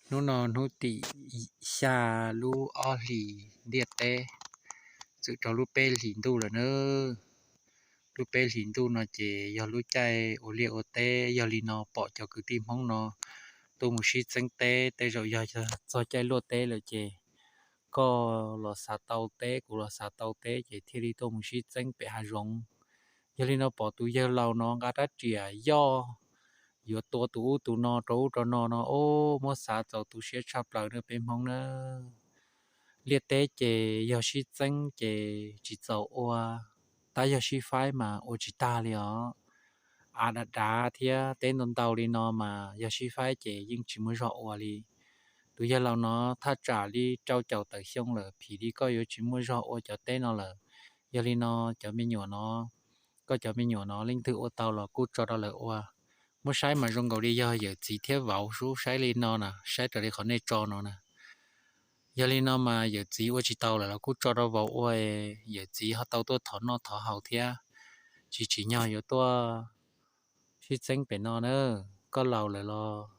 Hnub no hnub tim xya lub ob hlis ntiaj teb, txwm rau lub peb hlis ntuj lawm na. Lub peb hlis ntuj no ces yog lub caij ua liaj ua teb, yog li no pom cov kwv tij Hmoob no tuaj mus sib txeeb teb, tej zaum yog txog caij luaj teb lawm ces koj los xav tau teb, kuv los xav tau teb ces thiaj li tuaj mus sib txeeb pem hav zoov. Yog li no pom tus yawg laus no nqa rab riam yoj yuav tua tus ub tus no rau ub rau no no, o, muab xav txaus tu siab tshaj plaws na peb Hmoob na. Liaj teb ces yog sib txeeb ces tsis txaus ua, tab yog sib faib mas ua tsis tag li os. Av dav dav thiab teb ntau ntau li no mas yog sib faib ces yeej tsis muaj zog ua li. Tus yawg laus no thaj tsam li rau caum tawm xyoo lawm, phim li koj yuav tsis muaj zog ua cov teb no lawm. Yog li no cov me nyuam no, koj cov me nyuam no leej twg ua tau los kuj tso rau lawv ua. Muab saib mas zoo nkaus li yog yawm txiv thiab vauv sub saib li no na, saib raws li qhov nej tso no na. Yog li no mas yawm txiv ua tsis tau lawm los kuj tso rau vauv ua, yawm txiv ho tau tuaj thov noj thov haus thiab. Tsis tsim nyog yuav tuaj sib txeeb pem no na. Koj laus lawm los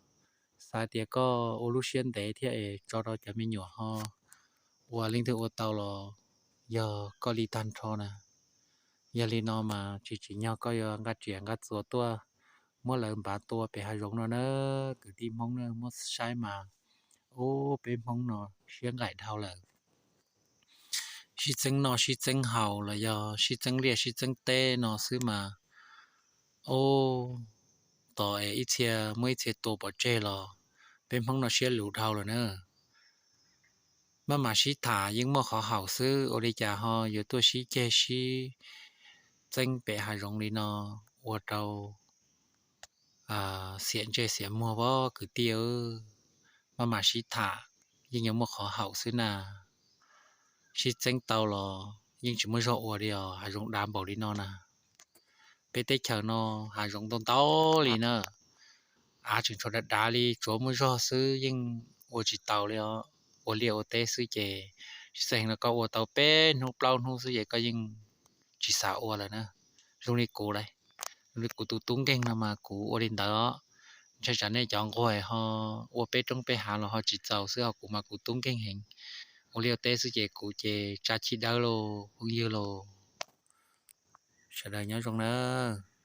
xav tias koj ua lub siab ntev thiab es tso rau cov me nyuam ho ua, leej twg ua tau los yog koj li tag nrho na. Yog li no mas tsis tsim nyog koj yuav nqa riam nqa txuas tuaj muab lawv npav tua pem hav zoov no na. Kwv tij Hmoob na, muab saib mas, ub, peb Hmoob no siab nqaim dhau lawm. Sib txeeb noj sib txeeb haus los yog sib txeeb liaj sib txeeb teb no xwb mas, ub, tos es ib txhia muab ib txhia tua pov tseg los peb Hmoob no siab luv dhau lawm na. Maj mam sib tham yeej muaj qhov haum xwb, ua li cas ho yuav tuaj sib ceg sib txeeb pem hav zoov li no, ua rau xiam ntsej xiam muag vov kwv tij. Maj mam sib tham yeej yuav muaj qhov haum xwb na. Sib txeeb tau los yeej tsis muaj zog ua li os, hav zoov dav npaum li no na. Peb teb chaws no hav zoov ntau ntau li na, av tseem tshuav dav dav li, tsuav muaj zog xwb yeej ua tsis taus li os. Ua liaj ua teb xwb ces tsis xav heev los koj ua tau peb hnub plaub hnub xwb ces koj yeej tsis xav ua lawm na. Zoo li kuv lauj, zoo li kuv tus tub nkeeg no mas kuv ua li ntawd os. Ntshai tsam nej cov nquag ho ua peb roob peb hav los ho tsis txaus xwb, ho kuv mas kuv tub nkeeg heev. Ua liaj ua teb xwb ces kuv ces tsa chij dawb lauj phooj ywg lauj. Sawv daws nyob zoo nawb.